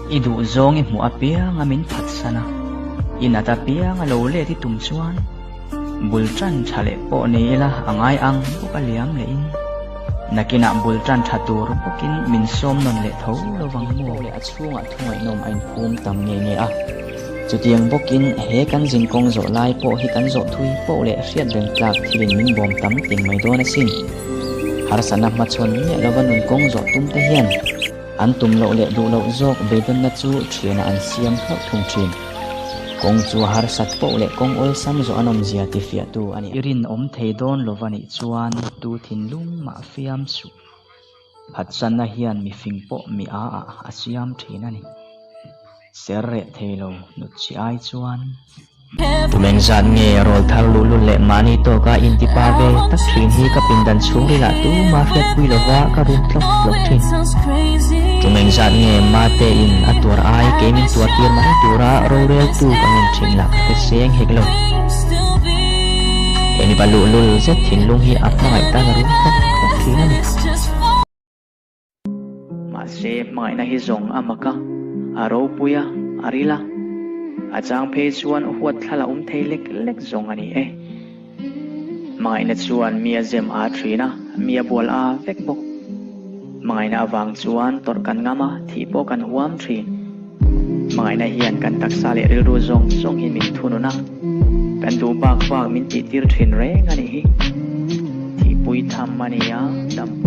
I duh zawng i hmuh apianga min phatsan a, i nat apianga lo let i tum chuan bul tan tha leh pawh ni ila a ngai ang bawk a liam leh in nakinah bul tan tha tur bawkin min sawm nawn leh tho lo vang maw? Leh a chhungah thungaihnawm a inphum tam nge nge a, chutiang bawkin he kan zinkawng zawh lai pawh hi kan zawh thui poh leh hriat reng tlak thilin min bawm tam ting mai dawn asin. Harsatna hmachhawn miah lova nun kawng zawh tum te hian An tum loh leh duh loh zawk beidawnna chu thianah an siam hlauh thung thin. Kawng chu a harsat poh leh kawng awlsam zawh an awmzia tifiahtu a ni. I rinawm thei dawn lova nih chuan tu thinlung mah fiam suh. Phatsanna hian mifing pawh mi a ah a siam thin a ni. Ser reh thei lo nut chi ai chuan. Tumeng zat nge rawl thar luhlul leh mahni tawka intipa ve tak thin hi ka pindan chhungrilah tuma hriatpui lova ka rum tlawk tlawk thin. Tumeng zat nge mate in a tuar ai kei min tuar tir mai tura roreltu ka ngen thin lah ka hre seng hek lo. He mipa luhlul zet thinlung hi a hmangaih tan a rum tlawk tlawk thin a ni. Mahse, hmangaihna hi zawng a mak a, a ropui a, a ril a. A chang phei chuan huat thla la awm thei lek lek zawng a ni e. Hmangaihna chuan mi a zem a thin a, mi a bual a vek bawk. Hmangaihna avang chuan tawrh kan ngam a, thih pawh kan huam thin. Hmangaihna hian kan taksa leh rilru zawng zawng hi min thunun a, kan duh bak bak min tihtir thin reng a nih hi. Thihpui tham a ni a, dam.